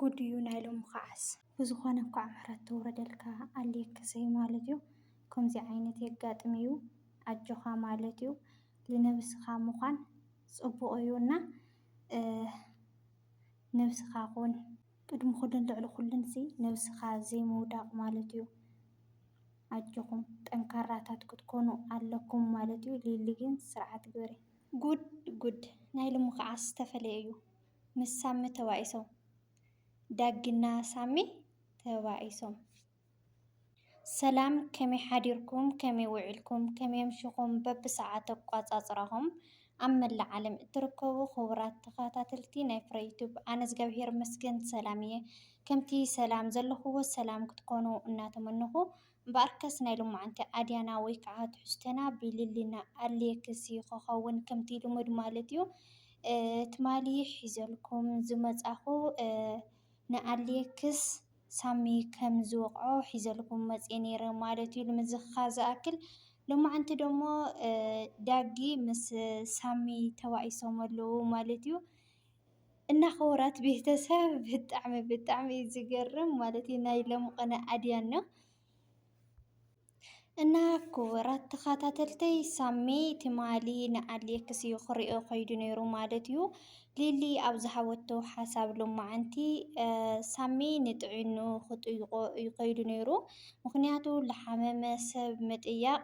ጉድ እዩ ናይ ሎሚ ከዓስ። ብዝኾነ እንኳዕ ምሕረት ተውረደልካ ኣሌክሰይ ማለት እዩ። ከምዚ ዓይነት የጋጥም እዩ ኣጆኻ ማለት እዩ። ልነብስኻ ምዃን ጽቡቕ እዩ እና ነብስኻ ኩን ቅድሚ ኩሉን ልዕሊ ኩሉን ሲ ነብስኻ ዘይምውዳቕ ማለት እዩ። ኣጆኹም ጠንካራታት ክትኮኑ ኣለኩም ማለት እዩ። ሊሊ ግን ስርዓት ግበሪ። ጉድ ጉድ ናይ ሎሚ ከዓስ ዝተፈለየ እዩ። ምስ ሳሚ ተባኢሶም ዳጊና ሳሚ ተባኢሶም። ሰላም ከመይ ሓዲርኩም ከመይ ውዒልኩም ከመይ ኣምሽኹም በብሰዓት ኣቋፃፅራኹም ኣብ መላእ ዓለም እትርከቡ ክቡራት ተኸታተልቲ ናይ ፍረ ዩቱብ ኣነ እግዚኣብሔር መስገን ሰላም እየ። ከምቲ ሰላም ዘለኹዎ ሰላም ክትኮኑ እናተመነኹ እምበኣርከስ ናይ ሎማዓንቲ ኣድያና ወይ ከዓ ትሕዝቶና ብሊሊና ኣሌክስ እዩ ክኸውን ከምቲ ልሙድ ማለት እዩ። ትማሊ ሒዘልኩም ዝመፃኹ ንኣሌክስ ሳሚ ከም ዝወቕዖ ሒዘልኩም መፅየ ነይረ ማለት እዩ። ንምዝኽኻር ዝኣክል ሎማዓንቲ ደሞ ዳጊ ምስ ሳሚ ተባኢሶም ኣለዉ ማለት እዩ። እና ክቡራት ቤተሰብ ብጣዕሚ ብጣዕሚ እዩ ዝገርም ማለት እዩ ናይ ሎሚ ቅነ ኣድያኖ። እና ክቡራት ተኸታተልተይ ሳሚ ትማሊ ንኣሌክስ እዩ ክሪኦ ከይዱ ነይሩ ማለት እዩ። ሊሊ ኣብ ዝሃበቶ ሓሳብ ሎማዓንቲ ሳሚ ንጥዕንኡ ክጥይቆ እዩ ከይዱ ነይሩ። ምኽንያቱ ልሓመመ ሰብ ምጥያቕ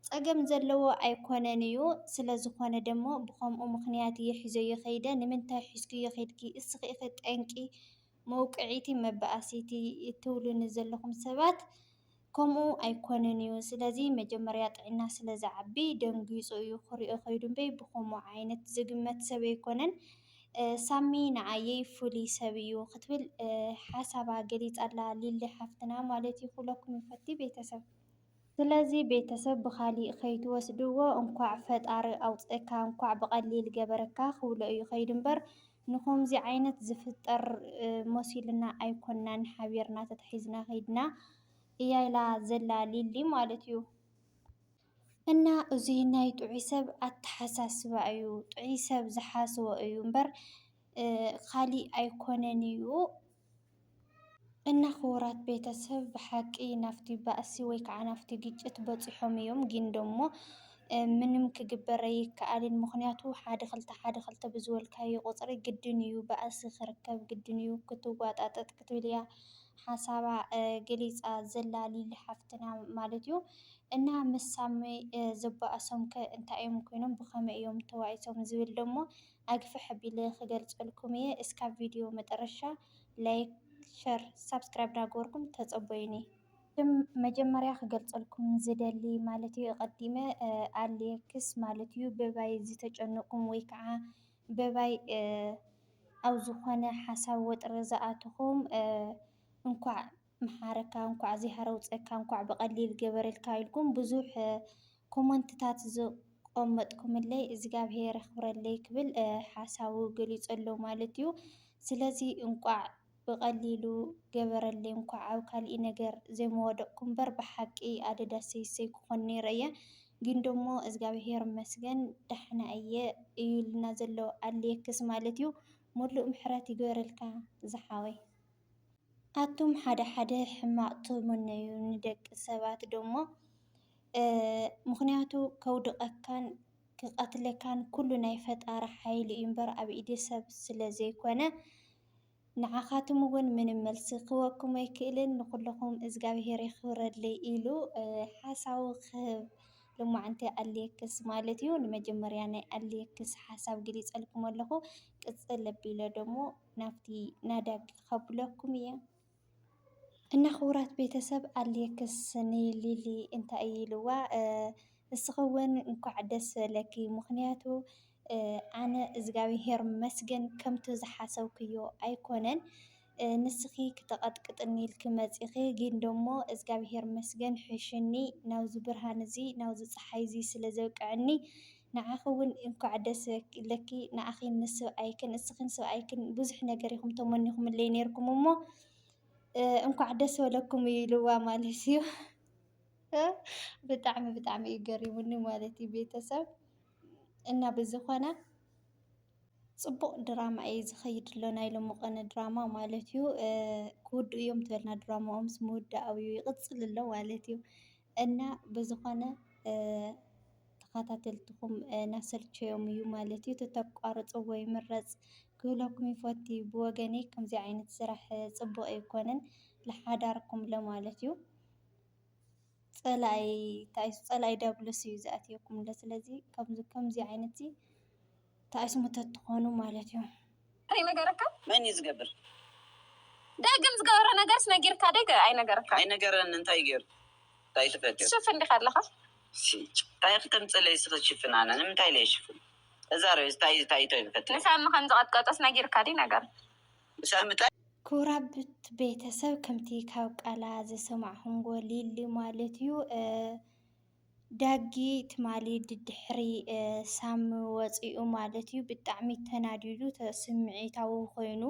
ፀገም ዘለዎ ኣይኮነን እዩ። ስለዝኾነ ደሞ ብኸምኡ ምኽንያት እየ ሒዘዮ ከይደ። ንምንታይ ሒዝክዮ ከይድኪ እስኺ ኢኺ ጠንቂ መውቅዒቲ መበኣሲቲ እትብሉኒ ዘለኹም ሰባት ከምኡ ኣይኮነን እዩ። ስለዚ መጀመርያ ጥዕና ስለ ዝዓቢ ደንጊፁ እዩ ክሪኦ ከይዱ እምበይ ብኸምኡ ዓይነት ዝግመት ሰብ ኣይኮነን። ሳሚ ንዓየይ ፍሉይ ሰብ እዩ ክትብል ሓሳባ ገሊፃ ኣላ ሊሊ ሓፍትና ማለት እዩ ክብለኩም ይፈቲ ቤተሰብ። ስለዚ ቤተሰብ ብኻሊእ ከይትወስድዎ እንኳዕ ፈጣሪ ኣውፀእካ እንኳዕ ብቐሊል ገበረካ ክብሎ እዩ ከይዱ እምበር ንኸምዚ ዓይነት ዝፍጠር መሲሉና ኣይኮናን ሓቢርና ተታሒዝና ከይድና እያ ኢላ ዘላ ሊሊ ማለት እዩ። እና እዚ ናይ ጥዑይ ሰብ ኣተሓሳስባ እዩ። ጥዑይ ሰብ ዝሓስቦ እዩ እምበር ካሊእ ኣይኮነን እዩ። እና ክቡራት ቤተሰብ ብሓቂ ናብቲ ባእሲ ወይ ከዓ ናብቲ ግጭት በፂሖም እዮም። ግን ደሞ ምንም ክግበር ኣይከኣልን። ምኽንያቱ ሓደ ክልተ ሓደ ክልተ ብዝበልካዮ ቁፅሪ ግድን እዩ ባእሲ ክርከብ ግድን እዩ። ክትዋጣጠጥ ክትብል እያ ሓሳባ ገሊፃ ዘላ ሊሊ ሓፍትና ማለት እዩ። እና ምስ ሳሚ ዘባእሶም ከ እንታይ እዮም ኮይኖም ብኸመይ እዮም ተባኢሶም ዝብል ደሞ ኣግፍሕ ኣቢለ ክገልፀልኩም እየ። እስካብ ቪድዮ መጠረሻ ላይክ፣ ሸር፣ ሳብስክራይብ ዳገበርኩም ተፀበዩኒ። መጀመርያ ክገልፀልኩም ዝደሊ ማለት እዩ ኣቐዲመ ኣሌክስ ማለት እዩ በባይ ዝተጨነቕኩም ወይ ከዓ በባይ ኣብ ዝኾነ ሓሳብ ወጥሪ ዝኣተኹም እንኳዕ መሓረካ፣ እንኳዕ ዚሃረውፀካ፣ እንኳዕ ብቐሊል ገበረልካ ኢልኩም ብዙሕ ኮመንትታት ዝቐመጥኩምለይ እግዚኣብሔር ኣኽብረለይ ክብል ሓሳቡ ገሊፁ ኣሎ ማለት እዩ። ስለዚ እንኳዕ ብቐሊሉ ገበረለይ፣ እንኳዕ ኣብ ካሊእ ነገር ዘይምወደቕኩ እምበር ብሓቂ ኣደዳ ሰይሰይ ክኾን ነይረ እየ። ግን ደሞ እግዚኣብሔር ይመስገን ዳሕና እየ እዩ ኢልና ዘሎ ኣሌክስ ማለት እዩ። ሙሉእ ምሕረት ይግበረልካ ዝሓወይ። ኣቱም ሓደ ሓደ ሕማቕ ትምነዩ ንደቂ ሰባት ደሞ ምኽንያቱ ከውድቐካን ክቐትለካን ኩሉ ናይ ፈጣሪ ሓይሊ እዩ እምበር ኣብ ኢድ ሰብ ስለ ዘይኮነ ንዓኻትም እውን ምንም መልሲ ክህበኩም ኣይክእልን ንኩልኹም እዝጋብሄር የኽብረለይ ኢሉ ሓሳቡ ክህብ ሎማዓንቲ ኣሌክስ ማለት እዩ። ንመጀመርያ ናይ ኣሌክስ ሓሳብ ገሊፀልኩም ኣለኹ። ቅፅል ኣቢለ ደሞ ናብቲ ናዳጊ ከብለኩም እየ። እና ክቡራት ቤተሰብ ኣሌክስ ንሊሊ እንታይ እዩ ኢልዋ? እስኺ እውን እንኳዕ ደስ በለኪ ምኽንያቱ ኣነ እዝጋብሄር መስገን ከምቲ ዝሓሰብክዮ ኣይኮነን። ንስኺ ክተቐጥቅጥኒ ኢልኪ መፂኺ፣ ግን ደሞ እዝጋብሄር መስገን ሕሽኒ ናብዚ ብርሃን እዚ ናብዚ ፀሓይ እዚ ስለ ዘብቅዐኒ ንዓኺ እውን እንኳዕ ደስ በለኪ። ንዓኺን ንስብኣይክን እስኺን ስብኣይክን ብዙሕ ነገር ኢኹም ተመኒኹምለይ ነይርኩም እሞ እንኳዕ ደስ በለኩም ኢልዋ ማለት እዩ። ብጣዕሚ ብጣዕሚ እዩ ገሪሙኒ ማለት እዩ ቤተሰብ። እና ብዝኾነ ጽቡቕ ድራማ እዩ ዝኸይድ ኣሎ፣ ናይ ሎሚ ቀነ ድራማ ማለት እዩ። እ፣ ክውድኡ እዮም ትበልና ድራማኦምስ ምውዳእ እዩ ይቕጽል ኣሎ ማለት እዩ። እና ብዝኾነ፣ እ፣ ተኸታተልትኹም፣ እ፣ እናሰልቸዮም እዩ ማለት እዩ። ተተቋርጽዎ ይምረጽ ክብለኩም ይፈቲ። ብወገነይ ከምዚ ዓይነት ስራሕ፣ እ፣ ጽቡቕ ኣይኮነን፣ ንሓዳርኩም ለማለት እዩ። ጸላኢ፣ እንታይ እዩ፣ ጸላኢ ዲያብሎስ እዩ ዝኣትየኩም ኣሎ። ስለዚ ከምዚ፣ ከምዚ ዓይነት እዚ ተኣስሙ ተትኾኑ ማለት እዩ። ኣይነገረካ? መን እዩ ዝገብር? ዳግም ዝገበሮ ነገርስ ነጊርካ ደይ? ኣይነገረካ? ኣይነገረን። እንታይ ገይሩ? እንታይ ትፈልጥ? ትሽፍን ዲኻ ኣለኻ? ሲ-፣ እንታይ ክተምፅለይ ስኽትሽፍን? ኣነ ንምንታይ ኢለ ይሽፍን? እዛ ርእስ እንታይ፣ እንታይ፣ እንታይ ንፈልጥ? ንሳሚ ከም ዝቐጥቀጦስ ነጊርካ ድዩ ነገር? ንሳሚ እንታይ? ክቡራት ቤተሰብ፣ ከምቲ ካብ ቃላ ዝሰማዕኹምዎ ሊሊ ማለት እዩ፣ እ፣ ዳጊ ትማሊ ድድሕሪ፣ እ፣ ሳሚ ወፂኡ ማለት እዩ። ብጣዕሚ ተናዲዱ፣ ተ-፣ ስምዒታዊ ኮይኑ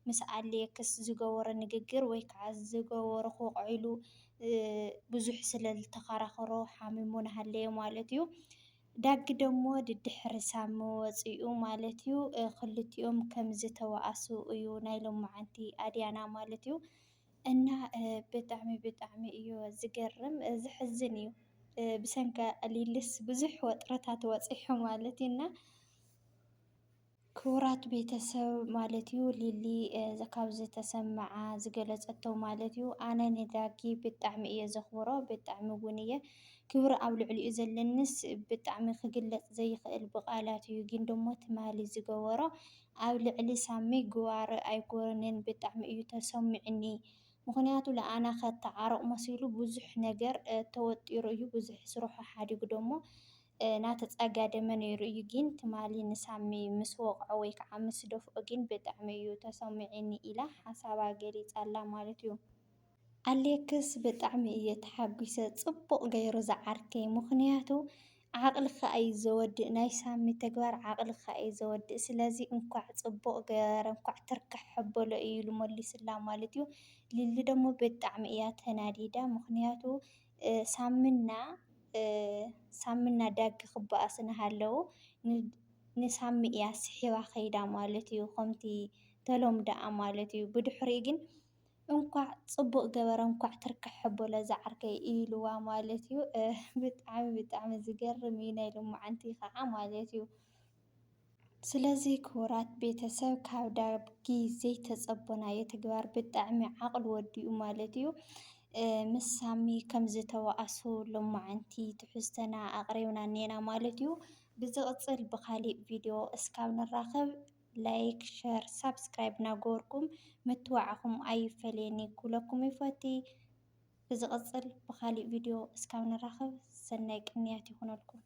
ምስ ኣሌክስ ዝገበሮ ንግግር ወይ ከዓ ዝገበሮ ክወቕዕሉ፣ እ፣ ብዙሕ ስለ ዝተኸራኸሮ ሓሚሙ ናሃለየ ማለት እዩ። ዳጊ ደሞ ድድሕሪ ሳሚ ወፂኡ ማለት እዩ። እ፣ ክልቲኦም ከም ዝተባኣሱ እዩ ናይ ሎማዓንቲ ኣድያና ማለት እዩ። እና፣ እ፣ ብጣዕሚ፣ ብጣዕሚ እዩ ዝገርም፣ እ፣ ዝሕዝን እዩ። እ፣ ብሰንካ ሊልስ ብዙሕ ወጥረታት ወፂሑ ማለት እዩ። እና ክቡራት ቤተሰብ ማለት እዩ፣ ሊሊ፣ እ፣ ዘ-፣ ካብ ዝተሰምዓ ዝገለጸቶ ማለት እዩ። ኣነ ንዳጊ ብጣዕሚ እየ ዘኽብሮ፣ ብጣዕሚ እውን እየ ክብሪ ኣብ ልዕሊኡ ዘለንስ ብጣዕሚ ክግለጽ ዘይኽእል ብቃላት እዩ። ግን ደሞ ትማሊ ዝገበሮ ኣብ ልዕሊ ሳሚ ግባር ኣይኮነን፣ ብጣዕሚ እዩ ተሰሚዑኒ። ምኽንያቱ ለኣና ከተዓርቕ መሲሉ ብዙሕ ነገር፣ እ፣ ተወጢሩ እዩ፣ ብዙሕ ስርሑ ሓዲጉ ደሞ፣ እ፣ እናተጸጋደመ ነይሩ እዩ። ግን ትማሊ ንሳሚ ምስ ወቕዖ ወይ ከዓ ምስ ደፍኦ ግን ብጣዕሚ እዩ ተሰሚዑኒ ኢላ ሓሳባ ገሊጻ ኣላ ማለት እዩ። ኣሌክስ ብጣዕሚ እየ ተሓጒሰ፣ ጽቡቕ ገይሩ ዝዓርከይ። ምኽንያቱ ዓቕልኻ እዩ ዘወድእ፣ ናይ ሳሚ ተግባር ዓቕልኻ እዩ ዘወድእ። ስለዚ እንኳዕ ጽቡቕ ገበረ፣ እንኳዕ ትርክሕ ኣበሎ እዩ ኢሉ መሊሱላ ማለት እዩ። ሊሊ ደሞ ብጣዕሚ እያ ተናዲዳ፣ ምኽንያቱ፣ እ፣ ሳምና፣ እ፣ ሳምና ዳጊ ክበኣሱ እናሃለዉ ን-፣ ንሳሚ እያ ስሒባ ከይዳ ማለት እዩ፣ ከምቲ ተለምዳኣ ማለት እዩ። ብድሕሪኡ ግን እንኳዕ ጽቡቕ ገበረ፣ እንኳዕ ትርክሕ ኣበሎ ዝዓርከይ ኢልዋ ማለት እዩ። እ፣ ብጣዕሚ፣ ብጣዕሚ ዝገርም እዩ ናይ ሎማዓንቲ ከዓ ማለት እዩ። ስለዚ ክቡራት ቤተሰብ፣ ካብ ዳጊ ዘይተጸበናዮ ተግባር ብጣዕሚ ዓቕሉ ወዲኡ ማለት እዩ። እ፣ ምስ ሳሚ ከም ዝተባኣሱ ሎማዓንቲ ትሕዝቶና ኣቕሪብና እኔና ማለት እዩ። ብዝቕጽል ብኻሊእ ቪድዮ እስካብ ንራኸብ፣ ላይክ፣ ሸር፣ ሳብስክራይብ እናገበርኩም ምትብባዕኹም ኣይፈለየኒ ክብለኩም ይፈቲ። ብዝቕጽል ብኻሊእ ቪድዮ እስካብ ንራኸብ፣ ሰናይ ቅንያት ይኹነልኩም።